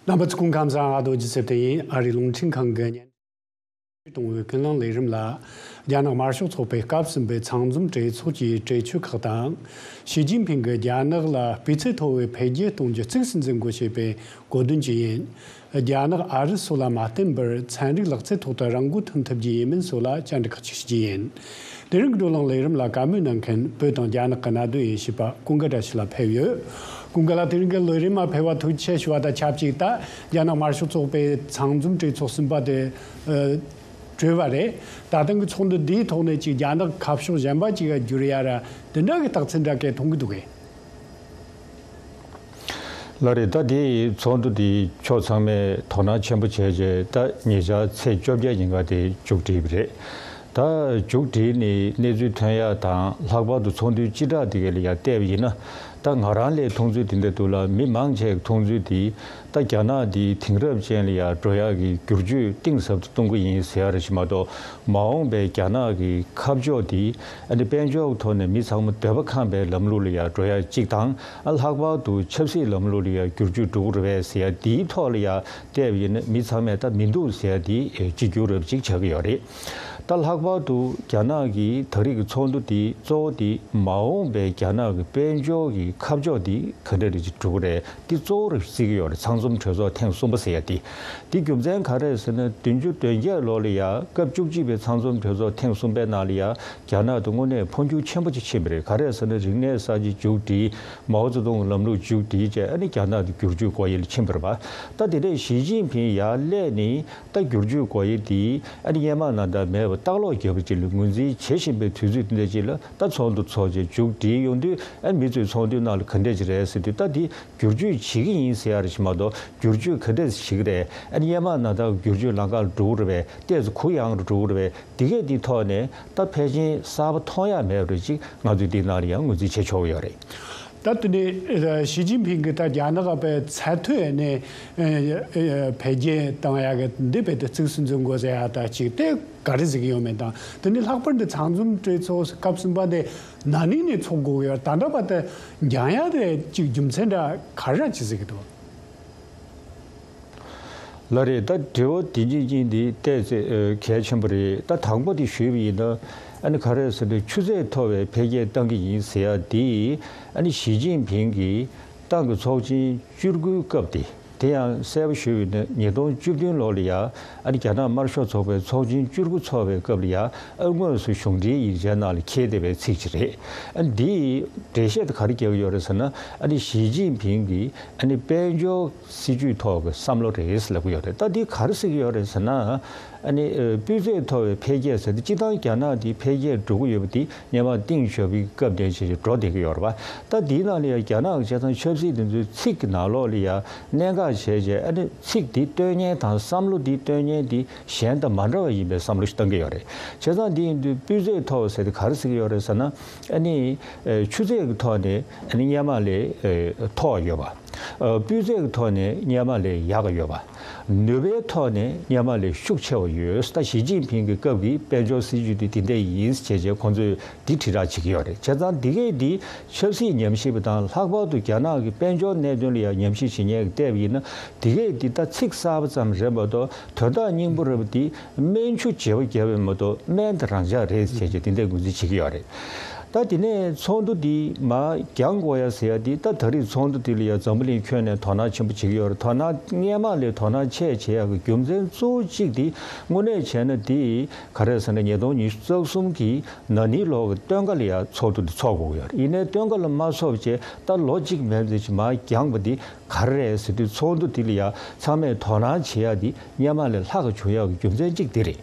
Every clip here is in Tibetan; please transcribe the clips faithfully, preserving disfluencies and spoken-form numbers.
རྣམ་པ་ཚོ་སྐུ་ཁམས་བཟང་། ཨ་རྡོ་རྗེ་སེ་བརྟན་ཡིན། ཨ་རིའི་རླུང་འཕྲིན་ཁང་གི་བརྙན་འཕྲིན་གཏོང་བའི་ཀུན་གླེང་ལས་རིམ་ལ། རྒྱ་ནག་དམར་ཤོག་ཚོགས་པའི་སྐབས་གསུམ་པའི་ཚང་འཛོམས་གྲོས་ཚོགས་ཀྱི་གྲོས་ཆོད་ཁག་དང་། ཞི་ཅིན་ཕིང་གིས་རྒྱ་ནག་ལ་སྤུས་ཚད་མཐོ་བའི་འཕེལ་རྒྱས་གཏོང་རྒྱུ་གཙིགས་སུ་འཛིན་དགོས་ཞེས་པའི་གོ་དོན་བཅས་ཡིན། རྒྱ་ནག་ཨ་རི་སོགས་ལ་མ་བརྟེན་པར་ཚན་རིག་ལག་རྩལ་ཐོག་ཏུ་རང་མགོ་ཐོན་ཐུབ་རྒྱུ་ཡིན་མིན་སོགས་ལ་བཅར་འདྲི་ཁག་ཅིག་ཞུ་རྒྱུ་ཡིན། དེ་རིང་གི་བགྲོ་གླེང་ལས་རིམ་ལ་བཀའ་མོལ་གནང་མཁན་བོད་དང་རྒྱ་ནག་གི་གནད་དོན་དབྱེ་ཞིབ་པ་ཀུན་དགའ་བཀྲ་ཤིས་ལགས་ཕེབས་ཡོད། ཀུན་དགའ་ལགས། དེ་རིང་གི་ལས་རིམ་མ་ཕེབས་པར་ཐུགས་རྗེ་ཆེ་ཞུ་བ་དང་ཆབས་ཅིག་ད་རྒྱ་ནག་དམར་ཤོག་ཚོགས་པའི་ཚང་འཛོམས་གྲོས་ཚོགས་གསུམ་པ་དེ་ཨ་གྲོལ་བ་རེད། ད་ཐེངས་ཀྱི་ཚོགས་འདུ་འདིའི་ཐོག་ནས་ཅིག་རྒྱ་ནག་ཁ་ཕྱོགས་གཞན་པ་ཅིག་ག་བསྒྱུར་ཡ་ར་དེ་འདྲ་གི་རྟགས་མཚན་འདྲ་གས་མཐོང་གི་འདུག་གས། ལགས་རེད། ད་དེ་ཚོགས་འདུ་དེ་ཕྱོགས་ཚང་མས་དོ་སྣང་ཆེན་པོ་བྱས་རྗེས་ད་ཉེ་ཆར་ཚེས་བཅོ་བརྒྱད་ཉིན་ཀ་དེ་མཇུག་བསྒྲིལ་བ་རེད། ད་མཇུག་བསྒྲིལ་ནས་གནས་ཚུལ་ཐོན་ཡ་དང་ལྷག་པར་དུ་ཚོགས་འདུའི་སྤྱི་བསྒྲགས་དེ་ག་ལ་ཡ་བལྟས་པ་ཡིན་ན། ད་ང་རང་ལས་མཐོང་ཚུལ་དེ་འདྲ་འདུག་ལ། མི་མང་ཆེ་གི་མཐོང་ཚུལ་དེ་ད་རྒྱ་ནག་དེ་དེང་རབས་ཅན་ལ་ཡ་འགྲོ་ཡ་གི་བསྒྱུར་བཅོས་གཏིང་ཟབ་ཏུ་གཏོང་གི་ཡིན་ཟེར་ཡ་རེད་ཞིག་མ་གཏོགས། མ་འོངས་པའི་རྒྱ་ནག་གི་ཁ་ཕྱོགས་དེ་ཨ་ནི་དཔལ་འབྱོར་གྱི་ཐོག་ནས་མི་ཚང་མ་འདོད་པ་ཁེངས་པའི་ལམ་ལུགས་ལ་ཡ་འགྲོ་ཡ་གཅིག་དང་། ཨ་ལྷག་པར་དུ་ཆབ་སྲིད་ལམ་ལུགས་ལ་ཡ་བསྒྱུར་བཅོས་འགྲོ་གི་རེད་པས་ཟེར་ཡ་དེའི་ཐོག་ལ་ཡ་བལྟས་པ་ཡིན་ན་མི་ཚང་མས་ད་མི་འདུག་ཟེར་ཡ་དེ་གཅིག་གྱུར་རབ་ཅིག་ཆགས་ཀྱི་ཡོད་རེད། ད་ལྷག་པར་དུ་རྒྱ་ནག་གི་ད་རེས་ཀྱི་ཚོགས་འདུ་དེ་གཙོ་བོ་དེ་མ་འོངས་པའི་རྒྱ་ནག་གི་དཔལ་འབྱོར་གྱི་ཁ་ཕྱོགས་དེ་ག་འདྲ་རེད་ཅིག་འགྲོ་གི་རེད། འདི་གཙོ་བོར་བརྩི་གི་ཡོད་རེད། ཚང་འཛོམས་གྲོས་ཚོགས་ཐེངས་གསུམ་པ་ཟེར་ཡ་དེ། འདི་རྒྱུ་མཚན་ག་རེ་ཟེར་ན། བདུན་ཅུ་དོན་བརྒྱད་ལོ་ལ་ཡ་སྐབས་བཅུ་གཅིག་པའི་ཚང་འཛོམས་གྲོས་ཚོགས་ཐེངས་གསུམ་པའི་ནང་ལ་ཡ་རྒྱ་ནག་ཏུ་དངོས་གནས་འཕོ་འགྱུར་ཆེན་པོ་ཅིག་ཕྱིན་པ་རེད། ག་རེ་ཟེར་ན། རིག་གནས་གསར་བརྗེ་མཇུག་སྒྲིལ། མའོ་ཙེ་ཏུང་གི་ལམ་ལུགས་མཇུག་སྒྲིལ་བྱས། ཨ་ནི་རྒྱ་ནག་ཏུ་བསྒྱུར་བཅོས་སྒོ་དབྱེ་ལ་ཕྱིན་པ་རེད་པ། ད་དེ་འདྲས་ཞི་ཅིན་ཕིང་ཡར་སླེབས་ནས་ད་བསྒྱུར་བཅོས་སྒོ་དབྱེ་དེ་ཨ་ནི་སྔོན་མ་ནང་ལྟར་མེད་པར་ལྟག་ལོག་བརྒྱབ་པ་ཅིག་ལ་ངོས་འཛིན་བྱེད་བཞིན་པའི་དུས་ཚོད་འདི་འདྲ་ཅིག་ལ། ད་ཚོགས་འདུ་ཚོགས་བྱས་མཇུག་སྒྲིལ་ཡོང་དུས། ཨ་མི་ཚོས་ཚོགས་འདུའི་ནང་ལ་ག་འདྲས་ཅིག་རེད་ཟེར་དུས། ད་འདི་བསྒྱུར་བཅོས་བྱེད་ཀྱི་ཡིན་ཟེར་ཡ་རེད་ཞིག་མ་གཏོགས། བསྒྱུར་བཅོས་ག་འདྲས་བྱེད་ཀྱི་རེད། ཨ་ནི་སྔོན་མ་ནང་ལྟར་བསྒྱུར་བཅོས་ལམ་ཁ་ལ་འགྲོ་གི་རེད་པས། ཏོག་ཙམ་གུ་ཡངས་རུ་འགྲོ་གི་རེད་པས། འདི་གས་འདིའི་ཐོག་ནས་ད་ཕལ་ཆེར་གསར་པ་མཐོང་ཡ་མེད་པ་རེད་ཅིག་ང་ཚོས་འདིའི་ནང་ལ་ཡང་ངོས་འཛིན་བྱེད་ཆོག་གི་ཡོད་རེད། ད་དེ་ནས་ཞི་ཅིན་ཕིང་གིས་ད་རྒྱ་ནག་པའི་ཚད་མཐོའི་ནས་འཕེལ་རྒྱས་བཏང་ཡ་གི་འདི་རྦད་དེ་གཙིགས་སུ་འཛིན་དགོས་ཟེར་ཡ་ད་ཅིག་དེ་ག་རེ་ཟེར་གྱི་ཡོད་མེད་དང་། དེ་ནས་ལྷག་པར་འདི་ཚང་འཛོམས་གྲོས་ཚོགས་སྐབས་གསུམ་པ་དེ་ན་ནིང་ནས་ཚོགས་དགོས་ཀྱི་ཡོད། ད་ལྟ་བར་དུ་འགྱངས་ཡ་དེ་ཅིག་རྒྱུ་མཚན་འདྲ་ག་རེ་ཅིག་ཟེར་གྱི་འདུག་ལགས་རེད། ད་དྲི་བ་དེ་གཉིས་གཉིས་འདི་ཏོག་ཙམ་གལ་ཆེན་པོ་རེད། ད་དང་པོ་དེ་ཞུས་པ་ཡིན་ན། ཨ་ནི་ག་རེ་ཟེར་ན། ཆུ་ཚད་མཐོ་བའི་འཕེལ་རྒྱས་གཏང་གི་ཡིན་ཟེར་ཡ་དེ། ཨ་ནི་ཞི་ཅིན་ཕིང་གིས་ཏང་གི་ཚོགས་ཆེན་བཅུ་དགུའི་སྐབས་དེ། དེ་ཡང་གསལ་པོ་ཞུས་པ་ཡིན་ན། ཉིས་སྟོང་བཅུ་བདུན་ལོ་ལ་ཡ་ཨ་ནི་རྒྱ་ནག་དམར་ཤོག་ཚོགས་པའི་ཚོགས་ཆེན་བཅུ་དགུ་ཚོགས་པའི་སྐབས་ལ་ཡ་ཨ་དངོས་སུ་གཞུང་འབྲེལ་ཡིག་ཆའི་ནང་ལ་འཁྱེར་བསྡད་པའི་ཚིག་ཅིག་རེད། ཨ་ནི་འདིས་འགྲེལ་བཤད་དེ་ག་རེ་རྒྱག་གི་ཡོད་རེད་ཟེར་ན། ཨ་ནི་ཞི་ཅིན་ཕིང་གིས་ཨ་ནི་དཔལ་འབྱོར་སྲིད་ཇུས་ཐོག་གི་བསམ་བློ་རེད་ལབ་ཀྱི་ཡོད་རེད། ད་འདི་ག་རེ་ཟེར་གྱི་ཡོད་རེད་ཟེར་ན། ཨ་ནི་ཨ་སྤུས་ཚད་མཐོ་བའི་འཕེལ་རྒྱས་ཟེར་དེ། སྤྱིར་བཏང་རྒྱ་ནག་འདི་འཕེལ་རྒྱས་འགྲོ་གི་ཡོད་པ་འདི་སྔོན་མ་ཏེང་ཞའོ་ཕིང་སྐབས་ནས་བྱས་བྱས་འགྲོ་བསྡད་ཀྱི་ཡོད་རེད་པ། ད་འདིའི་ནང་ལ་ཡང་རྒྱ་ནག་གི་བྱས་ཙང་ཆབ་སྲིད་དེ་ཚོའི་ཚིག་གི་ནང་ལོགས་ལ་ཡང་གནད་འགག་བྱས་བྱས། ཨ་ནི་ཚིག་འདི་སྟོན་ཉན་དང་བསམ་བློ་འདི་སྟོན་ཉན་འདི་གཞན་དང་མ་འདྲ་བ་ཡིན་པའི་བསམ་བློ་ཞིག་བཏང་གི་ཡོད་རེད། བྱས་ཙང་འདི་ཡིན་དུས་སྤུས་ཚད་མཐོ་བ་ཟེར་དེ་ག་རེ་ཟེར་གྱི་ཡོད་རེད་ཟེར་ན། ཨ་ནི་ཨ་ཆུ་ཚད་ཀྱི་ཐོག་ནས་ཨ་ནི་སྔོན་མ་ལས་ཨ་མཐོ་བ་ཡོད་པ། ཨ་སྤུས་ཚད་ཀྱི་ཐོག་ནས་སྔོན་མ་ལས་ཡག་ག་ཡོད་པ། ནུས་པའི་ཐོག་ནས་སྔོན་མ་ལས་ཤུགས་ཆེ་བ་ཡོད། ད་ཞི་ཅིན་ཕིང་གི་སྐབས་ཀྱི་དཔལ་འབྱོར་སྲིད་ཇུས་དེ་དེ་འདྲ་ཡིན་ཟེར་བྱས་ཁོང་ཚོས་འདི་དྲིལ་བསྒྲགས་བྱེད་ཀྱི་ཡོད་རེད། བྱས་ཙང་འདི་གས་འདི་ཆབ་སྲིད་ཉམས་ཞིབ་པ་དང་། ལྷག་པར་དུ་རྒྱ་ནག་གི་དཔལ་འབྱོར་གནད་དོན་ལ་ཡང་ཉམས་ཞིབ་བྱེད་མཁན་གྱིས་བལྟས་པ་ཡིན་ན། འདི་གས་འདི་ད་ཚིག་གསར་པ་ཙམ་རེད་མ་གཏོགས། དོན་དག་སྙིང་པོ་རེད་པ་འདི་སྨན་ཆུ་བརྗེ་པོ་བརྒྱབ་པ་མ་གཏོགས། སྨན་དེ་རང་འཇགས་རེད་ཟེར་བྱས་དེ་འདྲའི་ངོས་འཛིན་བྱེད་ཀྱི་ཡོད་རེད། ད་དེ་ནས་ཚོགས་འདུ་འདི་མར་འགྱངས་དགོས་ཡ་ཟེར་ཡ་འདི། ད་ད་རེས་ཚོགས་འདུ་འདི་ལ་ཡ་འཛམ་བུ་གླིང་ཁྱོན་ནས་དོ་སྣང་ཆེན་པོ་བྱེད་ཀྱི་ཡོད་རེད། དོ་སྣང་སྔོན་མ་ལས་དོ་སྣང་ཆེ་བྱེད་ཡ་གི་རྒྱུ་མཚན་གཙོ་བོ་གཅིག་འདི་དངོས་གནས་བྱས་ན་འདི་ག་རེ་ཟེར་ན། ཉིས་སྟོང་ཉི་ཤུ་རྩ་གསུམ་གྱི་ན་ནིང་ལོ་གི་སྟོན་ཁ་ལ་ཡ་ཚོགས་འདུ་འདི་ཚོགས་དགོས་ཀྱི་ཡོད་རེད། ཡིན་ནའི་སྟོན་ཁ་ལ་མ་ཚོགས་བྱས་ད་ལོ་གཅིག་མན་ཙམ་ཞིག་མར་འགྱངས་པ་འདི་ག་རེ་རེད་ཟེར་དུས། ཚོགས་འདུ་འདི་ལ་ཡ་ཚང་མས་དོ་སྣང་བྱེད་ཡ་འདི་སྔོན་མ་ལས་ལྷག་ག་བྱུང་ཡ་གི་རྒྱུ་མཚན་གཅིག་འདི་རེད།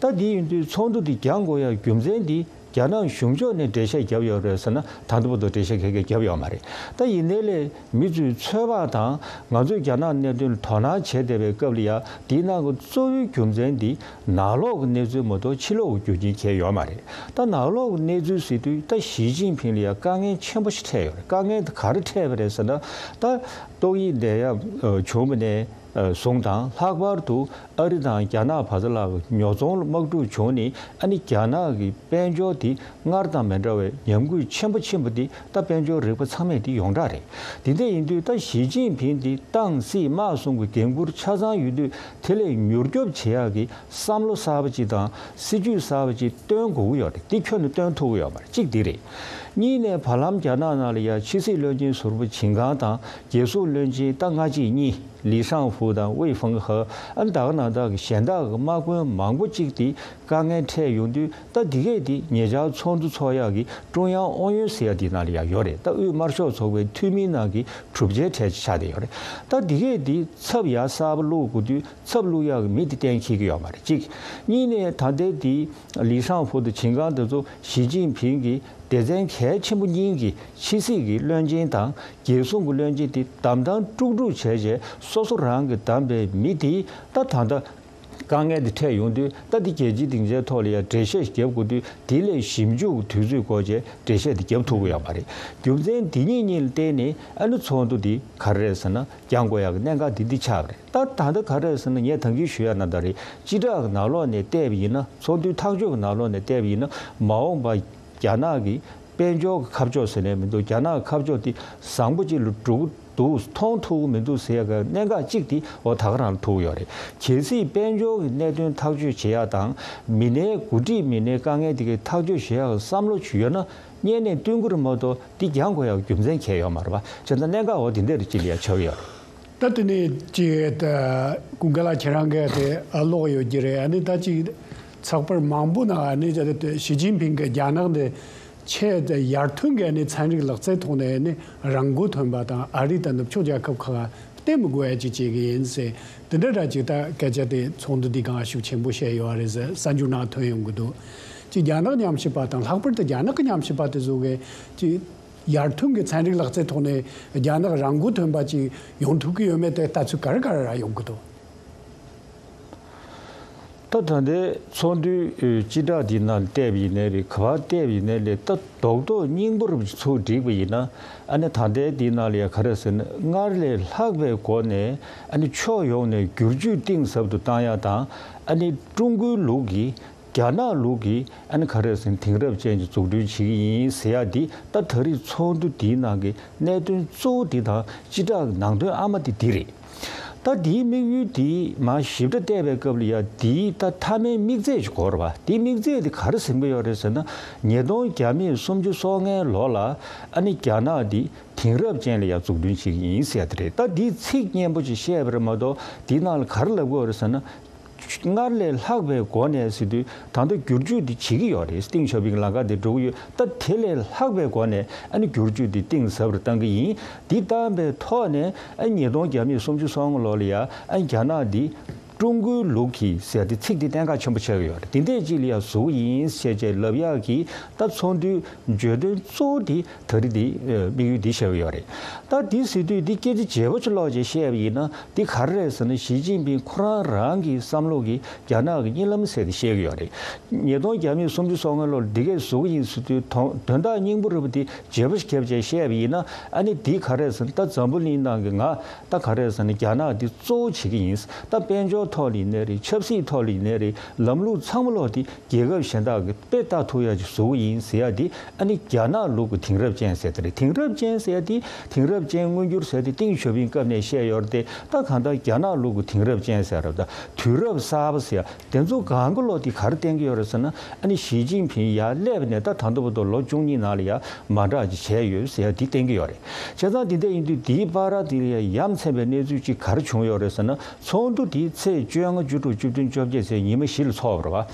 ད་འདི་ཡིན་དུས་ཚོགས་འདུ་འདི་འགྱངས་དགོས་ཡ་རྒྱུ་མཚན་འདི་རྒྱ་ནག་གཞུང་ཕྱོགས་ནས་འགྲེལ་བཤད་བརྒྱབ་ཡོད་རེད་ཟེར་ན། ད་ལྟ་བར་དུ་འགྲེལ་བཤད་ག་གེ་བརྒྱབ་ཡོད་མ་རེད། ད་ཡིན་ནའི་ལས་མི་ཚོའི་ཚོད་དཔག་དང་། ང་ཚོས་རྒྱ་ནག་གནད་དོན་ལ་དོ་སྣང་བྱེད་བསྡད་པའི་སྐབས་ལ་ཡ། འདིའི་ནང་གི་གཙོ་བོའི་རྒྱུ་མཚན་འདི་ནང་ལོགས་ཀྱི་གནས་ཚུལ་མ་གཏོགས་ཕྱི་ལོགས་ཀྱི་རྒྱུ་རྐྱེན་གང་ཡང་ཡོད་མ་རེད། ད་ནང་ལོགས་ཀྱི་གནས་ཚུལ་ཟེར་དུས་ད་ཞི་ཅིན་ཕིང་ལ་ཡ་དཀའ་ངལ་ཆེན་པོ་ཞིག་འཕྲད་ཡོད་རེད། དཀའ་ངལ་དེ་ག་རེ་འཕྲད་པ་རེད་ཟེར་ན། ད་ཏོག་དབྱིབས་ནད་ཡམས་བྱུང་བ་ནས་ བཟུང་དང་། ལྷག་པར་དུ་ཨ་རི་དང་རྒྱ་ནག་བར་ལ་ཉོ་ཚོང་དམག་འཁྲུག་བྱུང་ནས། ཨ་ནི་རྒྱ་ནག་གི་དཔལ་འབྱོར་དེ་སྔར་དང་མི་འདྲ་བའི་ཉམས་རྒུད་ཆེན་པོ་ཆེན་པོ་དེ་ད་དཔལ་འབྱོར་རིག་པ་ཚང་མས་དེ་ཡོངས་གྲགས་རེད། དེ་འདྲ་ཡིན་དུས་ད་ཞི་ཅིན་ཕིང་དེ་ཏང་སྲིད་དམག་གསུམ་གྱི་འགན་འཁུར་ཆ་ཚང་ཡོད་དུས། དེ་ལས་མྱུར་སྐྱོབ་བྱེད་ཡག་གི་བསམ་བློ་གསར་པ་ཅིག་དང་སྲིད་ཇུས་གསར་པ་ཅིག་སྟོན་དགོས་ཀྱི་ཡོད་རེད། དེ་ཁྱོན་ནས་སྟོན་ཐུབ་ཀྱི་ཡོད་མ་རེད། གཅིག་དེ་རེད། གཉིས་ནས་བར་ལམ་རྒྱ་ནག་ནང་ལ་ཡ་ཕྱི་སྲིད་བློན་ཆེན་ཟུར་པ་ཆིན་ཀང་དང་རྒྱལ་སྲུང་བློན་ཆེན་ད་སྔ་ཕྱི་གཉིས་ལི་ཤང་ཧྥུ་དང་ཝེ་ཧྥང་ཧེ། ཨ་ནི་ད་ག་ནང་བཞིན་གཞན་དག་གི་དམག་དཔོན་མང་པོ་གཅིག་དེ་དཀའ་ངལ་འཕྲད་ཡོང་དུས། ད་འདི་གས་དེ་ཉེ་ཆར་ཚོགས་འདུ་ཚོགས་ཡག་གི་ཀྲུང་དབྱང་ཨུ་ཡོན་ཟེར་ཡ་དེ་ནང་ལ་ཡ་ཡོད་རེད། ད་དབུས་དམར་ཤོག་ཚོགས་པའི་འཐུས་མིའི་ནང་གི་གྲུབ་ཆའི་གྲས་ཆགས་བསྡད་ཡོད་རེད། ད་འདི་གས་དེ་ཚབ་ཡ་གསར་པ་བླུག་དགོས་དུས། ཚབ་བླུག་ཡག་གི་མི་དེ་གཏན་འཁེལ་གྱི་ཡོད་མ་རེད། གཅིག་གཉིས་ནས་ད་ལྟའི་དེ་ལི་ཤང་ཧྥུ་དང་ཆིན་ཀང་དེ་ཚོ་ཞི་ཅིན་ཕིང་གི་སྡེ་ཚན་གལ་ཆེན་པོ་གཉིས་ཀྱི་ཕྱི་སྲིད་ཀྱི་བློན་ཆེན་དང་རྒྱལ་སྲུང་གི་བློན་ཆེན་དེ་བདམས་ཐོན་དཀྲུག་དཀྲུག་བྱས་རྗེས། སོ་སོ་རང་གིས་བདམས་པའི་མི་དེ་ད་ད་ལྟ་དཀའ་ངལ་དེ་འཕྲད་ཡོང་དུས། ད་འདི་རྒྱལ་སྤྱིའི་སྡིངས་ཆའི་ཐོག་ལ་ཡང་འགྲེལ་བཤད་རྒྱབ་དགོས་དུས། དེ་ལས་ཞིབ་འཇུག་དུས་ཚོད་འགོར་རྗེས་འགྲེལ་བཤད་དེ་རྒྱབ་ཐུབ་ཀྱི་ཡོད་མ་རེད། རྒྱུ་མཚན་འདི་གཉིས་གཉིས་ལ་བརྟེན་ནས། ཨ་ནི་ཚོགས་འདུ་འདི་ག་རེ་རེད་ཟེར་ན། འགྱངས་དགོས་ཡག་གི་གནད་འགག་འདི་འདི་ཆགས་པ་རེད། ད་ད་ལྟ་ག་རེ་རེད་ཟེར་ན། ངས་ད་གིན་ཞུ་ཡག་ནང་ལྟར་རེད། སྤྱི་བསྒྲགས་ཀྱི་ནང་ལོགས་ནས་བལྟས་པ་ཡིན་ན། ཚོགས་འདུའི་ཐག་གཅོད་ཀྱི་ནང་ལོགས་ནས་བལྟས་པ་ཡིན་ན། མ་འོངས་པ་རྒྱ་ནག་གི་དཔལ་འབྱོར་གྱི་ཁ་ཕྱོགས་ཟེར་ནས་མི་འདུག་རྒྱ་ནག་གི་ཁ་ཕྱོགས་དེ་བཟང་པོ་ཅིག་ལ་འགྲོ་གི་འདུག་མཐོང་ཐུབ་ཀྱི་མི་འདུག་ཟེར་ཡག་གི་གནད་འགག་གཅིག་དེ་འོ་ད་ག་རང་ལ་ཐུག་ཡོད་རེད། གལ་སྲིད་དཔལ་འབྱོར་གྱི་གནད་དོན་ཐག་གཅོད་བྱེད་ཡག་དང་། མི་སྣའི་འགོ་ཁྲིད་མི་སྣའི་དཀའ་ངལ་དེ་གའི་ཐག་གཅོད་བྱེད་ཡག་གི་བསམ་བློ་ཅིག་ཡོད་ན། སྔོན་ནས་བསྟུན་དགོས་རེད་མ་གཏོགས། འདི་འགྱངས་དགོས་ཡག་རྒྱུ་མཚན་གང་ཡང་ཡོད་མ་རེད་པ། བྱས་ཙང་གནད་འགག་འོ་དེ་འདྲ་རེད་ཅེས་ལ་ཡ་ཆགས་ཀྱི་ཡོད་རེད། ད་དེ་ནས་ཅིག་ད་ཀུན་དགའ་ལགས་ཁྱེད་རང་གིས་དེ་ཨ་ཀློག་ཡོད་ཀྱི་རེད། ཨ་ནི་ད་ཅིག་ཚགས་པར་མང་པོ་ནང་ཨ་ནི་ད་ཞི་ཅིན་ཕིང་གིས་རྒྱ་ནག་འདི་ཆེས་དེ་ཡར་ཐོན་གྱི་ཨ་ནི་ཚན་རིག་ལག་རྩལ་ཐོག་ནས་ཨ་ནི་རང་མགོ་ཐོན་པ་དང་། ཨ་རི་དང་ནུབ་ཕྱོགས་རྒྱལ་ཁབ་ཁག་བལྟ་མི་དགོས་ཡ་ཅིག་བྱེད་ཀྱི་ཡིན་ཟེར། དེ་འདྲ་འདྲ་ཅིག་ད་སྐད་ཆ་དེ་ཚོགས་འདུ་འདི་སྒང་ཤུགས་ཆེན་པོ་བཤད་ཡོད་རེད་ཟེར། གསར་འགྱུར་ནང་ཐོན་ཡོང་གི་འདུག་ཅིག་རྒྱ་ནག་ཉམས་ཞིབ་པ་དང་། ལྷག་པར་དུ་རྒྱ་ནག་གི་ཉམས་ཞིབ་པ་དེ་ཚོ་གིས་ཅིག་ཡར་ཐོན་གྱི་ཚན་རིག་ལག་རྩལ་ཐོག་ནས་རྒྱ་ནག་རང་མགོ་ཐོན་པ་ཅིག་ཡོང་ཐུབ་ཀྱི་ཡོད་མེད་དེ་ལྟ་ཚུལ་ག་རེ་ག་རེ་རག་ཡོང་གི་འདུག་ད་ད་ལྟའི་ཚོགས་འདུའི་སྤྱི་བསྒྲགས་འདི་ནང་བལྟས་པ་ཡིན་ནའི་རེད། ག་པར་བལྟས་པ་ཡིན་ནའི་རེད། ད་རྡོག་རྡོག་སྙིང་པོ་རུ་ཚུར་བསྒྲིགས་པ་ཡིན་ན། ཨ་ནི་ད་ལྟའི་འདི་ནང་ལ་ཡ་ག་རེ་ཟེར་ན། སྔར་ལས་ལྷག་པའི་སྒོ་ནས་ཨ་ནི་ཕྱོགས་ཡོངས་ནས་བསྒྱུར་བཅོས་གཏིང་ཟབ་ཏུ་བཏང་ཡ་དང་། ཨ་ནི་ཀྲུང་གོའི་ལུགས་ཀྱི་རྒྱ་ནག་ལུགས་ཀྱི་ཨ་ནི་ག་རེ་ཟེར་ན། དེང་རབས་ཅན་གྱི་འཛུགས་སྐྲུན་བྱེད་ཀྱི་ཡིན་ཟེར་ཡ་འདི། ད་ད་རེས་ཚོགས་འདུ་འདིའི་ནང་གི་གནད་དོན་གཙོ་བོ་འདི་དང་སྤྱི་བསྒྲགས་ནང་དོན་ཨ་མ་འདི་འདི་རེད། ད་འདིའི་དམིགས་ཡུལ་འདི་མར་ཞིབ་ཕྲ་བལྟས་པའི་སྐབས་ལ་ཡ། འདིའི་ད་མཐའ་མའི་དམིགས་ཚད་ཅིག་གོ་རེད་པ། དེའི་དམིགས་ཚད་འདི་ག་རེ་ཟིན་པ་ཡོད་རེད་ཟེར་ན། ཉིས་སྟོང་བརྒྱ་མེད་སུམ་ཅུ་སོ་ལྔའི་ལོ་ལ་ཨ་ནི་རྒྱ་ནག་འདི་དེང་རབས་ཅན་ལ་ཡ་འཛུགས་སྐྲུན་བྱེད་ཀྱི་ཡིན་ཟེར་ཡ་དེ་རེད། ད་འདིའི་ཚིག་སྙན་པོ་ཅིག་བཤད་པ་རེད་མ་གཏོགས། འདིའི་ནང་ལ་ག་རེ་ལབ་དགོས་རེད་ཟེར་ན། སྔར་ལས་ལྷག་པའི་སྒོ་ནས་ཟེར་དུས། ད་ལྟ་བསྒྱུར་བཅོས་འདི་བྱེད་ཀྱི་ཡོད་རེད། གཏིང་ཟབ་པའི་ལམ་ཁ་དེ་འགྲོ་གི་ཡོད། ད་དེ་ལས་ལྷག་པའི་སྒོ་ནས་ཨ་ནི་བསྒྱུར་བཅོས་འདི་གཏིང་ཟབ་རུ་བཏང་གི་ཡིན། འདི་བཏང་པའི་ཐོག་ནས་ཨ་ཉིས་སྟོང་བརྒྱ་མེད་སུམ་ཅུ་སོ་ལྔ་ལོ་ལ་ཡ་ཨ་རྒྱ་ནག་འདི་ཀྲུང་གོའི་ལུགས་ཀྱི་ཟེར་དེ་ཚིག་འདི་གཏན་འཁེལ་ཆེན་པོ་ཆགས་ཀྱི་ཡོད་རེད། དེ་འདྲས་ཅིག་ལ་ཡ་བཟོ་གི་ཡིན་ཟེར་བྱས་ལབ་ཡག་གི་ད་ཚོགས་འདུའི་བརྗོད་དོན་གཙོ་བོ་འདི་ད་རེས་འདི་དམིགས་ཡུལ་འདི་བཤད་ཀྱི་ཡོད་རེད། ད་འདི་ཟེར་དུས་འདི་སྐད་ཆ་བརྗེ་པོ་ཅིག་ལོག་བྱས་བཤད་པ་ཡིན་ན། འདི་ག་རེ་རེད་ཟེར་ན། ཞི་ཅིན་ཕིང་ཁོ་རང་རང་གི་བསམ་བློ་གིས་རྒྱ་ནག་གི་གཉིད་ལམ་ཟེར་དེ་བཤད་ཀྱི་ཡོད་རེད། ཉིས་སྟོང་བརྒྱ་མེད་སུམ་ཅུ་སོ་ལྔ་ལོར་འདི་གས་བཟོ་གི་ཡིན་ཟེར་དུས། དོན་དོན་དག་སྙིང་པོ་རེད་པ། འདི་བརྗེ་པོ་ཞིག་བརྒྱབ་བྱས་བཤད་པ་ཡིན་ན། ཨ་ནི་འདི་ག་རེ་རེད་ཟེར་ན། ད་འཛམ་བུ་གླིང་ནང་གི་ང་ད་ག་རེ་རེད་ཟེར་ན། རྒྱ་ནག་འདི་གཙོ་བོ་བྱེད་ཀྱི་ཡིན། ད་དཔལ་འབྱོར་ཐོག་ལ་ཡིན་ནའི་རེད། ཆབ་སྲིད་ཐོག་ལ་ཡིན་ནའི་རེད། ལམ་ལུགས་ཚང་མ་ལོག་དེ་རྒྱལ་ཁབ་གཞན་དག་གི་དཔེ་ལྟ་ཐུབ་ཡ་ཅིག་བཟོ་གི་ཡིན་ཟེར་ཡ་དེ། ཨ་ནི་རྒྱ་ནག་ལུགས་ཀྱི་དེང་རབས་ཅན་ཟེར་དེ་རེད། དེང་རབས་ཅན་ཟེར་ཡ་དེ། དེང་རབས་ཅན་མངོན་འགྱུར་ཟེར་དེ་ཏིང་ཞའོ་ཕིང་སྐབས་ནས་བཤད་ཡོད་རེད་དེ། ད་གང་ལྟར་རྒྱ་ནག་ལུགས་ཀྱི་དེང་རབས་ཅན་ཟེར་རེད། ད་དུས་རབས་གསར་པ་ཟེར་ཡ་དེ་ཚོ་གང་གི་ལོག་དེ་ག་རེ་བསྟན་གྱི་ཡོད་རེད་ཟེར་ན། ཨ་ནི་ཞི་ཅིན་ཕིང་ཡར་སླེབས་ནས་ད་ད་ལྟ་བར་དུ་ལོ་བཅུ་གཉིས་ནང་ལ་ཡ་མ་འདྲ་ཅིག་བྱས་ཡོད་ཟེར་ཡ་དེ་བསྟན་གྱི་ཡོད་རེད། བྱས་ཙང་དེ་འདྲ་ཡིན་དུས་དེའི་བར་དེ་ལ་ཡ་ཡ་མཚན་པའི་གནས་ཚུལ་ཅིག་ག་རེ་བྱུང་ཡོད་རེད་ཟེར་ན། ཚོགས་འདུ་དེ་ཚེས་བཅོ་ལྔ་བཅུ་དྲུག་བཅུ་བདུན་བཅོ་བརྒྱད་ཚེས་ཉི་མ་བཞི་ལ་ཚོགས་པ་རེད་པ།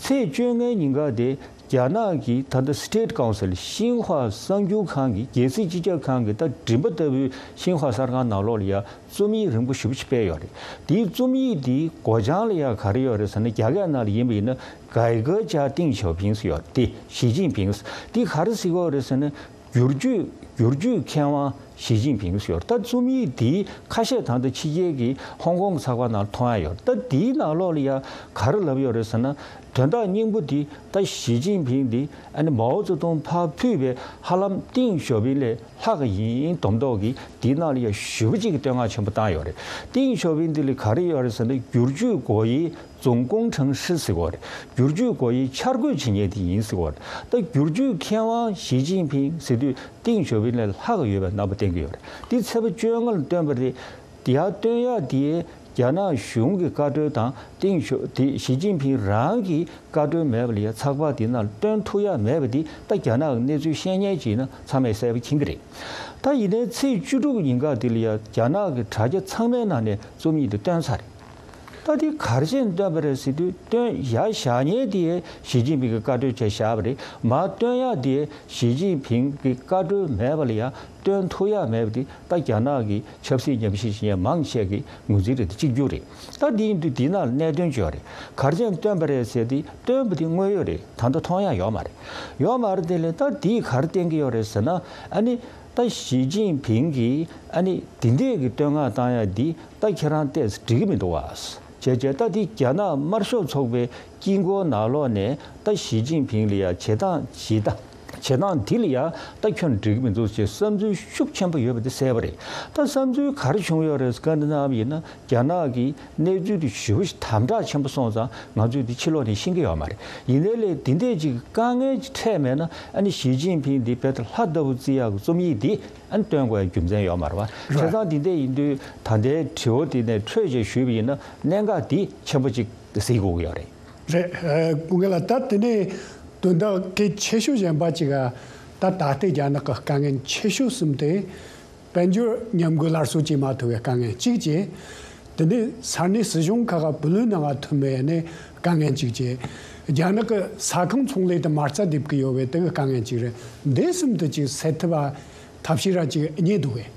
ཚེས་བཅོ་ལྔའི་ཉིན་ཀ་དེ་རྒྱ་ནག་གི་ད་ལྟ་State Council ཤིན་ཧྭ་གསར་འགྱུར་ཁང་གི། རྒྱལ་སྲིད་སྤྱི་ཁྱབ་ཁང་གི་ད་མགྲིན་པ་ལྟ་བུའི་ཤིན་ཧྭ་གསར་ཁང་ནང་ལོགས་ལ་ཡ་རྩོམ་ཡིག་རིང་པོ་ཞེ་པོ་ཅིག་སྤེལ་ཡོད་རེད། དེའི་རྩོམ་ཡིག་དེའི་མགོ་བྱང་ལ་ཡ་ག་རེ་ཡོད་རེད་ཟེར་ན། རྒྱ་སྐད་ནང་ལ་ཡིན་པ་ཡིན་ན། 改革家ཏིང་ཞའོ་ཕིང་ཟེར་ཡོད་རེད། དེ་ཞི་ཅིན་ཕིང་དེ་ག་རེ་ཟེར་གྱི་ཡོད་རེད་ཟེར་ན། བསྒྱུར་བཅོས་བསྒྱུར་བཅོས་མཁས་དབང་ ཞི་ཅིན་ཕིང་ཟེར་ཡོད་རེད། ད་རྩོམ་ཡིག་འདིའི་ཁ་ཤས་ད་ལྟ་ཕྱི་རྒྱལ་གྱི་ཧོང་ཀོང་གི་ཚགས་པར་ནང་མཐོང་ཡ་ཡོད་རེད། ད་འདིའི་ནང་ལོགས་ལ་ཡ་ག་རེ་ལབ་ཡོད་རེད་ཟེར་ན། དོན་དག་སྙིང་པོ་འདི་ད་ཞི་ཅིན་ཕིང་འདི་ཨ་ནི་མའོ་ཙེ་ཏུང་ཕར་ཕུད་པའི་ཧ་ལམ་ཏིང་ཞའོ་ཕིང་ལས་ལྷག་གི་ཡིན་མདོག་མདོག་གི་འདིའི་ནང་ལ་ཡ་ཞེ་པོ་ཅིག་གི་བསྟོད་བསྔགས་ཆེན་པོ་བཏང་ཡོད་རེད། ཏིང་ཞའོ་ཕིང་འདི་ལ་ག་རེ་ཡོད་རེད་ཟེར་ན། བསྒྱུར་བཅོས་སྒོ་དབྱེའི་总工程师ཟེར་གྱི་ཡོད་རེད། བསྒྱུར་བཅོས་སྒོ་དབྱེའི་འཆར་འགོད་བྱེད་མཁན་དེ་ཡིན་ཟེར་གྱི་ཡོད་རེད། ད་བསྒྱུར་བཅོས་མཁས་དབང་ཞི་ཅིན་ཕིང་ཟེར་དུས་ཏིང་ཞའོ་ཕིང་ལས་ལྷག་གི་ཡོད་པའི་རྣམ་པ་བསྟན་གྱི་ཡོད་རེད། འདི་ཚེས་པ་བཅོ་ལྔ་ལ་བཏོན་པ་རེད། དེ་ཡར་བཏོན་ཡག་དེ་རྒྱ་ནག་གཞུང་གི་བཀའ་འཁྲོལ་དང་ཏིང་ཞའོ་དེ་ཞི་ཅིན་ཕིང་རང་གི་བཀའ་འཁྲོལ་མེད་པ་ལ་ཡ་ཚགས་པར་དེ་ནང་བཏོན་ཐུབ་ཡག་མེད་པ་དེ་ད་རྒྱ་ནག་གི་གནས་ཚུལ་ཤེས་མཁན་ཅིག་ཡིན་ན་ཚང་མས་གསལ་པོ་མཁྱེན་གྱི་རེད། ད་ཡིན་ནའི་ཚེས་བཅུ་དྲུག་ཉིན་ཀ་དེ་ལ་ཡ་རྒྱ་ནག་གི་དྲ་རྒྱ་ཚང་མའི་ནང་ནས་རྩོམ་ཡིག་དེ་བཏོན་ཚར་རེད། ད་དེ་ག་རེ་བྱས་ནས་བཏོན་པ་རེད་ཟེར་དུས། བཏོན་ཡ་བཞག་མཁན་དེ་ཞི་ཅིན་ཕིང་གི་བཀའ་འཁྲོལ་བྱས་བཞག་པ་རེད། མར་བཏོན་ཡ་དེ་ཞི་ཅིན་ཕིང་གི་བཀའ་འཁྲོལ་མེད་པ་ལ་ཡ་བཏོན་ཐུབ་ཡ་མེད་པ་དེ་ད་རྒྱ་ནག་གི་ཆབ་སྲིད་ཉམས་ཞིབ་བྱེད་མཁན་མང་ཆེ་གི་ངོས་འཛིན་རེད། དེ་གཅིག་གྱུར་རེད། ད་དེ་ཡིན་དུས་དེའི་ནང་ལ་གནད་དོན་ཅིག་ཡོད་རེད། ག་རེ་བྱས་ནས་བཏོན་པ་རེད་ཟེར་དུས། བཏོན་པ་དེ་དངོས་ཡོད་རེད། ད་ལྟ་མཐོང་ཡ་ཡོད་མ་རེད། ཡོད་མ་རེད། དེ་ལས་ད་དེས་ག་རེ་བསྟན་གྱི་ཡོད་རེད་ཟེར་ན། ཨ་ནི་ད་ཞི་ཅིན་ཕིང་གིས་ཨ་ནི་དེ་འདྲས་ཀྱི་བསྟོད་བསྔགས་བཏང་ཡ་འདི་ད་ཁྱེད་རང་ཏོག་ཙམ་འགྲིག་གི་མི་འདུག་བ། བྱས་བྱས་ད་འདི་རྒྱ་ནག་དམར་ཤོག་ཚོགས་པའི་དཀྱིལ་འཁོར་ནང་ལོགས་ནས་ད་ཞི་ཅིན་ཕིང་ལ་ཡ་བྱེད་སྟངས་བྱེད་སྟངས་བྱེད་སྟངས་འདི་ལ་ཡ་ད་ཁྱོད་འགྲིག་གི་མི་འདུག་ཅེས་བསམ་ཚུལ་ཤུགས་ཆེན་པོ་ཡོད་པ་འདི་གསལ་པོ་རེད། ད་བསམ་ཚུལ་ག་རེ་བྱུང་ཡོད་རེད་བཀའ་འདྲི་གནང་བ་ཡིན་ན། རྒྱ་ནག་གི་གནས་ཚུལ་དེ་ཞེ་པོ་ཞིག་དམ་དྲག་ཆེན་པོ་སོང་ཙང་ང་ཚོས་འདི་ཕྱི་ལོགས་ནས་ཤེས་ཀྱི་ཡོད་མ་རེད། ཡིན་ནའི་ལས་འདི་འདྲས་ཅིག་དཀའ་ངལ་ཅིག་འཕྲད་མེད་ན། ཨ་ནི་ཞི་ཅིན་ཕིང་འདི་རྦད་དེ་ལྷ་ལྟ་བུ་བརྩི་ཡག་གི་རྩོམ་ཡིག་འདི་ཨ་ནི་བཏོན་དགོས་ཡ་རྒྱུ་མཚན་ཡོད་མ་རེད་བ། བྱས་ཙང་འདི་འདྲས་ཡིན་དུས་ད་ལྟའི་དྲི་བ་འདི་ནས་འཕྲོས་བྱས་ཞུས་པ་ཡིན་ན། གནད་འགག་འདི་ཆེན་པོ་ཅིག་གཟིགས་དགོས་ཀྱི་ཡོད་རེད། རེད། ཨ། ཀུན་དགའ་ལགས། ད་དེ་ནས་དོན་དག་གལ་ཆེ་ཤོས་གཞན་པ་ཅིག་ག་ད་ད་ལྟའི་རྒྱ་ནག་གི་དཀའ་ངལ་ཆེ་ཤོས་གསུམ་དེ། དཔལ་འབྱོར་མཉམ་འགུལ་སླར་གསོ་བྱེད་མ་ཐུབ་པའི་དཀའ་ངལ་གཅིག་བྱས། དེ་ནས་ས་གནས་སྲིད་གཞུང་ཁག་ག་བུ་ལོན་གནང་མ་ཐུབ་པའི་ནས་དཀའ་ངལ་གཅིག་བྱས། རྒྱ་ནག་གི་ས་ཁང་ཚོང་ལས་དེ་མ་རྩ་རྡིབ་ཀྱི་ཡོད་པའི་དེ་གི་དཀའ་ངལ་གཅིག་རེད། འདི་གསུམ་དེ་གཅིག་སེལ་ཐུབ་པ་ཐབས་ཤེས་ར་གཅིག་རྙེད་འདུག་གས།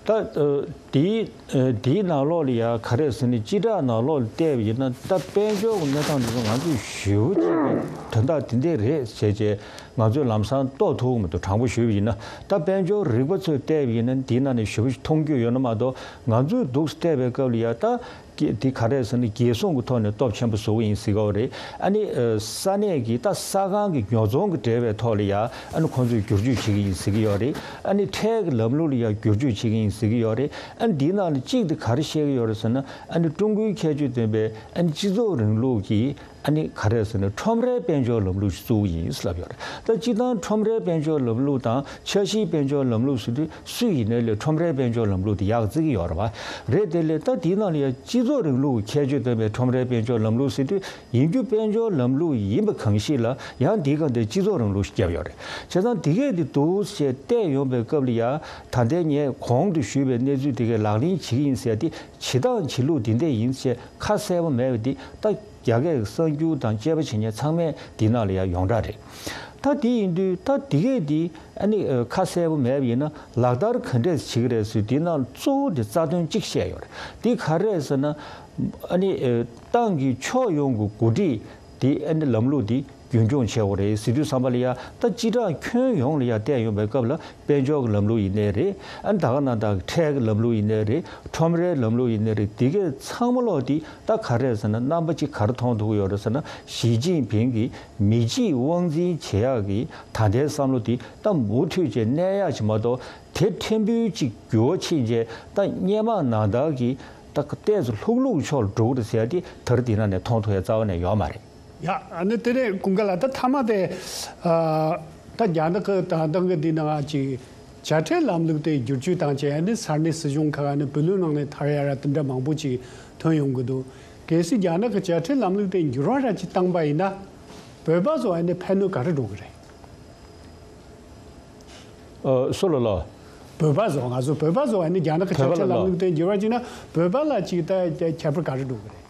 ད་ཨ་དེའི་ཨ་དེའི་ནང་ལོགས་ལ་ཡ་ག་རེ་ཟེར་ན། སྤྱི་བསྒྲགས་ནང་ལོགས་ལ་བལྟས་པ་ཡིན་ན། ད་དཔལ་འབྱོར་གྱི་གནས་སྟངས་འདི་ཚོ་ང་ཚོས་ཞེ་པོ་ཅིག་གི་དོན་དག་འདི་འདྲས་རེད་ཟེར་བྱས་ང་ཚོས་ལམ་སང་རྟོགས་ཐུབ་ཀྱི་མི་འདུག་དྲང་པོ་ཞུས་པ་ཡིན་ན། ད་དཔལ་འབྱོར་རིག་པ་ཚོས་བལྟས་པ་ཡིན་ན་འདིའི་ནང་ནས་ཞེ་པོ་ཅིག་མཐོང་རྒྱུ་ཡོད་ན་མ་གཏོགས། ང་ཚོས་འདུག་སེ་བལྟས་པའི་སྐབས་ལ་ཡ་ད་ཀྱི་དེ་ག་རེ་ཟེར་ན། རྒྱལ་སྲུང་གི་ཐོག་ནས་སྟོབས་ཆེན་པོ་བཟོ་གི་ཡིན་ཟེར་གྱི་ཡོད་རེད། ཨ་ནི་ཨ་ས་གནས་ཀྱི་ད་ས་ཁང་གི་ཉོ་ཚོང་གི་འབྲེལ་བའི་ཐོག་ལ་ཡ་ཨ་ནི་ཁོང་ཚོས་བསྒྱུར་བཅོས་བྱེད་ཀྱི་ཡིན་ཟེར་གྱི་ཡོད་རེད། ཨ་ནི་ཁྲལ་གྱི་ལམ་ལུགས་ལ་ཡ་བསྒྱུར་བཅོས་བྱེད་ཀྱི་ཡིན་ཟེར་གྱི་ཡོད་རེད། ཨ་ནི་འདིའི་ནང་ལ་གཅིག་དེ་ག་རེ་བཤད་ཀྱི་ཡོད་རེད་ཟེར་ན། ཨ་ནི་ཀྲུང་གོའི་ཁྱད་ཆོས་ལྡན་པའི་ཨ་ནི་སྤྱི་ཚོགས་རིང་ལུགས་ཀྱི་ཨ་ནི་ག་རེ་ཟེར་ན། ཁྲོམ་རའི་དཔལ་འབྱོར་ལམ་ལུགས་ཤིག་བཙུགས་ཀྱི་ཡིན་ཟེར་ལབ་ཡོད་རེད། ད་སྤྱིར་བཏང་ཁྲོམ་རའི་དཔལ་འབྱོར་ལམ་ལུགས་དང་ཆ་ཤས་དཔལ་འབྱོར་ལམ་ལུགས་ཟེར་དུས། སུ་ཡིན་ནའི་ལས་ཁྲོམ་རའི་དཔལ་འབྱོར་ལམ་ལུགས་དེ་ཡག་བརྩི་གི་ཡོད་རེད་བ། རེད། དེ་ལས་ད་དེའི་ནང་ལ་ཡང་སྤྱི་ཚོགས་རིང་ལུགས་ཁྱད་ཆོས་ལྡན་པའི་ཁྲོམ་རའི་དཔལ་འབྱོར་ལམ་ལུགས་ཟེར་དུས། ཡིན་རྒྱུ་དཔལ་འབྱོར་ལམ་ལུགས་ཡིན་པ་གང་ཞིག་ལ་ཡང་དེའི་སྒང་དེ་སྤྱི་ཚོགས་རིང་ལུགས་ཤིག་བརྒྱབ་ཡོད་རེད། བྱས་ཙང་དེ་གས་དེ་འདུག་སེ་བལྟས་ཡོང་པའི་སྐབས་ལ་ཡ། ད་ལྟའི་ངས་གོང་དུ་ཞུས་པའི་གནས་ཚུལ་དེ་གས་ལག་ལེན་བྱེད་ཀྱི་ཡིན་ཟེར་ཡ་དེ། བྱེད་སྟངས་བྱེད་ལུགས་འདི་འདྲས་ཡིན་ཞེས་ཁ་གསལ་པོ་མེད་པ་འདི་ད་རྒྱ་སྐད་ཀྱི་གསར་འགྱུར་དང་དཔྱད་པ་བྱེད་མཁན་ཚང་མས་འདི་ནང་ལ་ཡང་ཡོངས་གྲགས་རེད། ད་དེ་ཡིན་དུས་ད་འདི་གས་འདི་ཨ་ནི་ཨ་ཁ་གསལ་པོ་མེད་པ་ཡིན་ན་ལག་བསྟར་ག་འདྲས་བྱེད་ཀྱི་རེད་ཟེར། འདི་ནང་གཙོ་བོ་འདི་རྩ་དོན་གཅིག་བཤད་ཡོད་རེད། འདི་ག་རེ་རེད་ཟེར་ན། ཨ་ནི་ཨ་ཏང་གི་ཕྱོགས་ཡོངས་ཀྱི་འགོ་ཁྲིད་འདི་ཨ་ནི་ལམ་ལུགས་འདི་རྒྱུན་འཁྱོངས་བྱེད་དགོས་རེད་ཟེར་དུས་ཙམ་པ་ལ་ཡ། ད་སྤྱི་བསྒྲགས་ཁྱོན་ཡོངས་ལ་ཡ་བལྟས་ཡོང་པའི་སྐབས་ལ། དཔལ་འབྱོར་གྱི་ལམ་ལུགས་ཡིན་ནའི་རེད། ཨ་ནི་ད་ག་ནང་བཞིན་ཁྲལ་གྱི་ལམ་ལུགས་ཡིན་ནའི་རེད། ཁྲོམ་རའི་ལམ་ལུགས་ཡིན་ནའི་རེད། འདི་གས་ཚང་མ་ལོག་འདི་ད་ག་རེ་རེད་ཟེར་ན། རྣམ་པ་གཅིག་ག་རེ་མཐོང་ཐུབ་ཀྱི་ཡོད་རེད་ཟེར་ན། ཞི་ཅིན་ཕིང་གིས་མི་གཅིག་དབང་འཛིན་བྱེད་ཡག་གི་ད་ལྟའི་བསམ་བློ་འདི་ད་མུ་མཐུད་བྱས་གནས་ཡག་ཅིག་མ་གཏོགས། དེ་ཕྲན་བུ་གཅིག་འགྱུར་བ་ཕྱིན་བྱས་ད་སྔོན་མ་ནང་ལྟར་གྱི་ད་ཏོག་ཙམ་ལྷུག་ལྷུག་ཕྱོགས་ལ་འགྲོ་གི་རེད་ཟེར་ཡ་དེ་ད་རེས་འདི་ནང་ནས་མཐོང་ཐུབ་ཡ་རྩ་བ་ནས་ཡོད་མ་རེད། ཡ། ཨ་ནི་དེ་ནས་ཀུན་དགའ་ལགས། ད་མཐའ་མ་དེ། ཨ། ད་རྒྱ་ནག་གི་ད་ལྟ་གི་འདི་ནང་ཅིག་དཔྱ་ཁྲལ་ལམ་ལུགས་དེ་བསྒྱུར་བཅོས་བཏང་བྱས། ཨ་ནི་ས་གནས་སྲིད་གཞུང་ཁག་ཨ་ནི་བུ་ལོན་ནང་ནས་ཐར་ཡ་ར་དེ་འདྲ་མང་པོ་ཅིག་ཐོན་ཡོང་གི་འདུག། གལ་སྲིད་རྒྱ་ནག་གི་དཔྱ་ཁྲལ་ལམ་ལུགས་དེ་འགྱུར་བ་ར་ཅིག་བཏང་པ་ཡིན་ན། བོད་པ་ཚོ་ཨ་ནི་ཕན་གནོད་ག་རེ་འགྲོ་གི་རེད། ཨ། སུ་ལ་ལ། བོད་པ་ཚོ། ང་ཚོ་བོད་པ་ཚོ་ཨ་ནི་རྒྱ་ནག་གི་དཔྱ་ཁྲལ་ལམ་ལུགས་དེ་འགྱུར་བ་ཅིག་ན་བོད་པ་ལ་ཅིག་ད་ཁྱད་པར་ག་རེ་འགྲོ་གི་རེད།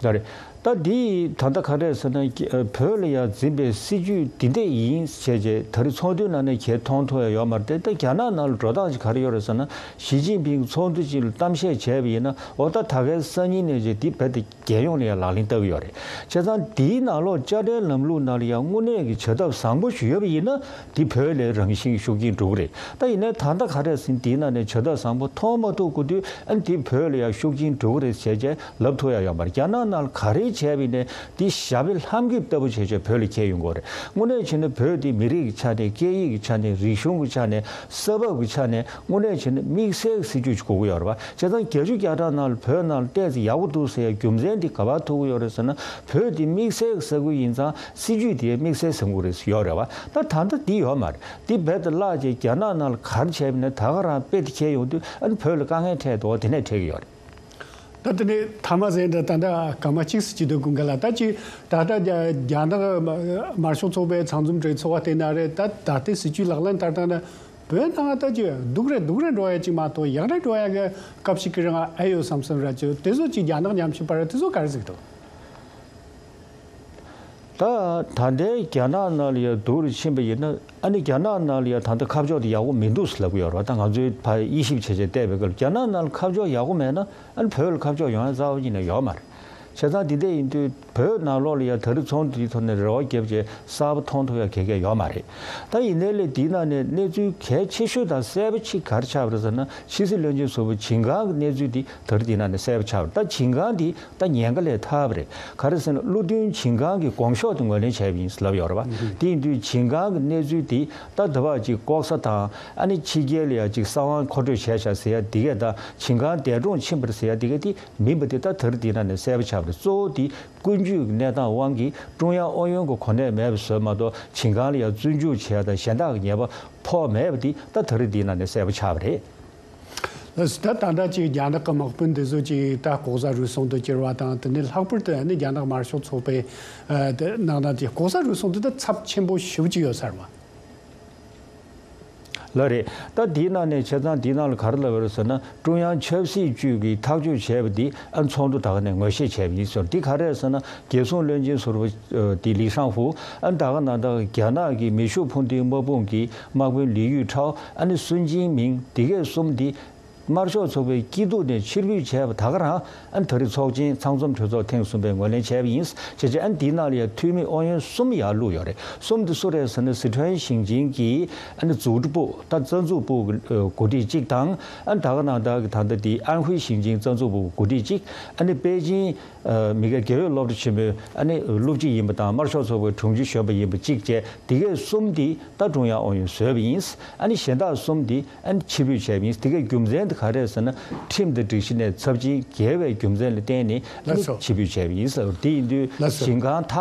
ད་རེད། ད་འདི་ད་ལྟ་ག་རེ་ཟེར་ན། བོད་ལ་ཡང་འཛིན་པའི་སྲིད་ཇུས་འདི་འདྲས་ཡིན་བྱས་རྗེས་ད་རེས་ཚོགས་འདུའི་ནང་ནས་གལ་མཐོང་ཐུབ་ཡ་ཡོད་མ་རེད་དེ། ད་རྒྱ་ནག་ནང་ལ་འགྲོ་སྟངས་ཅིག་ག་རེ་ཡོད་རེད་ཟེར་ན། ཞི་ཅིན་ཕིང་ཚོགས་འདུ་ཅིག་ལ་གཏམ་བཤད་བྱས་པ་ཡིན་ན། འོ་ད་ད་གའི་སང་ཉིན་ནས་བྱས་འདི་རྦད་དེ་རྒྱལ་ཡོངས་ལ་ཡང་ལག་ལེན་བསྟར་གྱི་ཡོད་རེད། བྱས་ཙང་འདིའི་ནང་ལོགས་དཔྱ་ཁྲལ་ལམ་ལུགས་ནང་ལ་ཡང་དངོས་གནས་ཀྱི་བྱ་ཐབས་བཟང་པོ་ཞིག་ཡོད་པ་ཡིན་ན། འདི་བོད་ལ་རང་བཞིན་ཤུགས་རྐྱེན་འགྲོ་གི་རེད། ད་ཡིན་ནའི་ད་ལྟ་ག་རེ་ཟེར་ན། འདིའི་ནང་ནས་བྱ་ཐབས་བཟང་པོ་མཐོང་མ་ཐུབ་གོ་དུས། ཨ་ནི་འདི་བོད་ལ་ཡང་ཤུགས་རྐྱེན་འགྲོ་གི་རེད་ཟེར་བྱས་ལབ་ཐུབ་ཡ་ཡོད་མ་རེད། རྒྱ་ནག་ནང་ལ་ག་རེ་བྱས་པ་ཡིན་ནའི་འདི་ཞབས་པད་ལྷམ་གྱིབ་ལྟ་བུ་བྱས་བྱས་བོད་ལ་འཁྱེར་ཡོང་གི་རེད། དངོས་གནས་བྱས་ན་བོད་འདི་མི་རིགས་ཀྱི་ཆ་ནས། སྐད་ཡིག་གི་ཆ་ནས། རིག་གཞུང་གི་ཆ་ནས། ས་བབ་ཀྱི་ཆ་ནས། དངོས་གནས་བྱས་ན་དམིགས་བསལ་གྱི་སྲིད་ཇུས་ཅིག་དགོས་ཀྱི་ཡོད་རེད་པ། བྱས་ཙང་བརྒྱད་ཅུ་གྱ་གྲངས་ནང་ལ་བོད་ནང་ལ་ཏོག་ཙམ་ཡག་པོ་འདུག་ཟེར་ཡ་རྒྱུ་མཚན་འདི་ག་པར་ཐུག་གི་ཡོད་རེད་ཟེར་ན། བོད་འདི་དམིགས་བསལ་གྱི་ས་ཁུལ་ཡིན་ཙང་སྲིད་ཇུས་དེ་དམིགས་བསལ་ཟེར་དགོས་རེད་ཡོད་རེད་པ། ད་ད་ལྟ་འདི་ཡོད་མ་རེད། འདི་རྦད་དེ་བརླག་བྱས་རྒྱ་ནག་ནང་ལ་ག་རེ་བྱས་པ་ཡིན་ནའི་ད་ག་རང་དཔེ་དེ་འཁྱེར་ཡོང་དུས། ཨ་ནི་བོད་ལ་དཀའ་ངལ་འཕྲད་འདུག་དེ་ནས་འཕྲད་ཀྱི་ཡོད་རེད། ད་དེ་ནས་མཐའ་མ་ཟེར་འདྲ། ད་ལྟ་སྐར་མ་གཅིག་ཙམ་ཅིག་འདུག་ཀུན་དགའ་ལགས། ད་ཅིག་ད་ལྟ་རྒྱ་རྒྱ་ནག་དམར་ཤོག་ཚོགས་པའི་ཚང་འཛོམས་གྲོས་ཚོགས་བལྟས་ན་རེད། ད་ད་ལྟའི་སྲིད་ཇུས་ལག་ལེན་བསྟར་སྟངས་ནི་བོད་ནང་ད་ཅིག་སྡུག་རེ་སྡུག་རེ་འགྲོ་ཡ་ཅིག་མ་གཏོགས་ཡག་རེ་འགྲོ་ཡ་གི་སྐབས་ཤིག་གི་རིང་ཨེ་ཡོད་བསམ་བསམ་ར། ཅིག་དེ་ཚོ་ཅིག་རྒྱ་ནག་ཉམས་ཞིབ་པ་ར་དེ་ཚོ་ག་རེ་ཟེར་གི་འདུག་ད་ད་ལྟའི་རྒྱ་ནག་ནང་ལ་ཡང་སྡུག་རུ་ཕྱིན་པ་ཡིན་ན། ཨ་ནི་རྒྱ་ནག་ནང་ལ་ཡང་ད་ལྟ་ཁ་ཕྱོགས་དེ་ཡག་པོ་མི་འདུག་ཟེར་ལབ་ཀྱི་ཡོད་རེད་པ། ད་ང་ཚོའི་ཕར་དབྱེ་ཞིབ་བྱས་བྱས་བལྟས་པའི་སྐབས་ལ། རྒྱ་ནག་ནང་ལ་ཁ་ཕྱོགས་ཡག་པོ་མེད་ན། ཨ་ནི་བོད་ལ་ཁ་ཕྱོགས་ཡོང་ཡ་རྩ་བ་ཉིད་ནས་ཡོད་མ་རེད། བྱས་ཙང་འདི་འདྲ་ཡིན་དུས་བོད་ནང་ལོགས་ལ་ཡང་ད་རེས་ཚོགས་འདུའི་ཐོག་ནས་རེ་བ་བརྒྱབ་བྱས་གསར་པ་མཐོང་ཐུབ་ཡ་ག་གེ་ཡོད་མ་རེད། ད་ཡིན་ནའི་ལས་འདིའི་ནང་ནས་གནས་ཚུལ་གལ་ཆེ་ཤོས་དང་གསལ་པོ་ཅིག་ག་རེ་ཆགས་པ་རེད་ཟེར་ན། ཕྱི་སྲིད་བློན་ཆེན་ཟུར་པ་ཆིན་ཀང་གི་གནས་ཚུལ་འདི་ད་རེས་འདིའི་ནང་ནས་གསལ་པོ་ཆགས་པ་རེད། ད་ཆིན་ཀང་འདི་ད་ཉེན་ཁ་ལས་ཐར་བ་རེད། ག་རེ་ཟེར་ན། བློ་མཐུན་ཆིན་ཀང་གི་དགོངས་ཞུ་དེ་ངོས་ལེན་བྱས་པ་ཡིན་ལབ་ཡོད་རེད་པ། དེ་ཡིན་དུས་ཆིན་ཀང་གི་གནས་ཚུལ་དེ་ད་ད་བར་ཅིག་ལྐོག་ཟ་དང་། ཨ་ནི་ཕྱི་རྒྱལ་ལ་ཡ་ཅིག་གསང་བ་མཁོ་སྤྲོད་བྱས་ཤག་ཟེར་ཡ་དེ་གས་དང་། ཆིན་ཀང་འདས་གྲོངས་ཕྱིན་པ་རེད་ཟེར་ཡ་དེ་གས་དེ་མིན་པ་དེ་ད་ད་རེས་དེའི་ནང་ནས་གསལ་པོ་ཆགས་པ་རེད། གཙོ་བོ་དེ་ཀུན་སྤྱོད་ཀྱི་གནས་སྟངས་དབང་གིས་ཀྲུང་དབྱང་ཨུ་ཡོན་གྱི་གོ་གནས་མེད་པ་བཟོས་མ་གཏོགས། ཆིན་ཀང་ལ་ཡ་བཙོན་འཇུག་བྱས་དང་གཞན་དག་གི་ཉེས་པ་ཕོག་མེད་པ་དེ་ད་ད་རེས་དེའི་ནང་ནས་གསལ་པོ་ཆགས་པ་རེད། ལགས་སོ། ད་ད་ལྟ་ཅིག་རྒྱ་ནག་གི་དམག་དཔོན་དེ་ཚོ་ཅིག་ད་ལྐོག་ཟ་རུལ་སུངས་དུ་གྱུར་བ་དང་། དེ་ནས་ལྷག་པར་དུ་ཨ་ནི་རྒྱ་ནག་དམར་ཤོག་ཚོགས་པའི་ཨ་དེ་ནང་ན་དེ་ལྐོག་ཟ་རུལ་སུངས་དེ་ད་ཚབས་ཆེན་པོ་ཞེ་པོ་ཅིག་ཡོད་ས་རེད་པ། ལགས་རེད། ད་འདིའི་ནང་ནས་བྱས་ཙང་འདིའི་ནང་ལ་ག་རེ་ལབ་ཡོད་རེད་ཟེར་ན། ཀྲུང་དབྱང་ཆབ་སྲིད་ཅུས་ཀྱིས་ཐག་གཅོད་བྱས་པ་འདི་ཨ་ཚོགས་འདུ་ད་ག་ནས་ངོ་ཤེས་བྱས་པ་ཡིན་ཟེར། འདི་ག་རེ་རེད་ཟེར་ན། རྒྱལ་སྲུང་བློན་ཆེན་ཟུར་པ་ཨ་དེ་ལི་ཧྲང་ཧུ། ཨ་ད་ག་ནང་ད་རྒྱ་ནག་གི་མེ་ཤུགས་འཕུར་མདེལ་དམག་དཔུང་གི་དམག་དཔོན་ལི་ཡུས་ཁྲའོ། ཨ་ནི་སུན་ཅིང་མིང་། འདི་གས་གསུམ་འདི་དམར་ཤོག་ཚོགས་པའི་སྐྱིད་སྡུག་ནས་ཕྱིར་འབུད་བྱས་པ་ད་ག་རང་། ཨ་ནི་ད་རེས་ཚོགས་ཆེན་ཚང་འཛོམས་གྲོས་ཚོགས་ཐེངས་གསུམ་པས་ངོས་ལེན་བྱས་པ་ཡིན། བྱས་ཙང་ཨ་ནི་འདིའི་ནང་ལ་ཡང་འཐུས་མི་ཨུ་ཡོན་གསུམ་ཡར་བླུགས་ཡོད་རེད། གསུམ་དེ་སུ་རེད་ཟེར་ན། སི་ཁྲོན་ཞིང་ཆེན་གྱི་ཨ་ནི་ཛུའུ་ཀྲི་པུའུ། ད་རྩ་འཛུགས་པུའུ་གི་འགོ་ཁྲིད་གཅིག་དང་། ཨ་ནི་ད་ག་ནང་ད་གི་ད་ལྟ་དེ་ཨན་ཧུའེ་ཞིང་ཆེན་རྩ་འཛུགས་པུའུ་གི་འགོ་ཁྲིད་གཅིག་ཨ་ནི་པེ་ཅིན་ཨ་མི་དགེ་དགེ་འོས་སློབ་གྲྭ་ཆེན་མོའི་ཨ་ནི་སློབ་སྤྱི་ཡིན་པ་དང་། དམར་ཤོག་ཚོགས་པའི་དྲུང་ཆེ་གཞོན་པ་ཡིན་པ་གཅིག་བཅས། དེ་གས་གསུམ་དེ་ད་ཀྲུང་དབྱང་ཨུ་ཡོན་བཟོས་པ་ཡིན། ཨ་ནི་གཞན་དག་གསུམ་དེ་ཨ་ནི་ཕྱིར་འབུད་བྱས་པ་ཡིན། དེ་གའི་རྒྱུ་མཚན་དེ་ག་རེ་རེད་ཟེར་ན། ཁྲིམས་དང་སྒྲིག་གཞི་ནས་ཚབས་ཆེན་འགལ་བའི་རྒྱུ་མཚན་ལ་བརྟེན་ནས་ཨ་ནི་ལགས་སོ། ཕྱིར་འབུད་བྱས་པ་ཡིན་ཟེར། དེ་ཡིན་དུས་ལགས་སོ། ཞིང་ཁང་དག་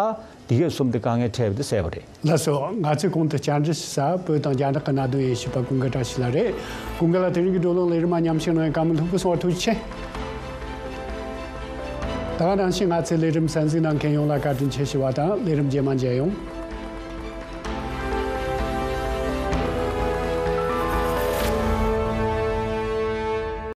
དེ་གའི་གསུམ་དེ་དཀའ་ངལ་འཕྲད་པ་དེ་གསལ་པོ་རེད། ལགས་སོ། ང་ཚོས་གོང་དུ་བཅར་འདྲི་ཞུ་ས་བོད་དང་རྒྱ་ནག་གི་གནད་དོན་དབྱེ་ཞིབ་པ་ཀུན་དགའ་བཀྲ་ཤིས་ལགས་རེད། ཀུན་དགའ་ལགས། དེ་རིང་གི་བགྲོ་གླེང་ལས་རིམ་མ་མཉམ་ཞུགས་གནང་བའི་བཀའ་མོལ་ལྷུག་པོ་གསུང་བར་ཐུགས་རྗེ་ཆེ། ད་ག་ནང་བཞིན་ང་ཚོའི་ལས་རིམ་གསན་གཟིགས་གནང་མཁན་ཡོངས་ལ་བཀའ་དྲིན་ཆེ་ཞུ་བ་དང་། ལས་རིམ་རྗེས་མ་མཇལ་ཡོང་།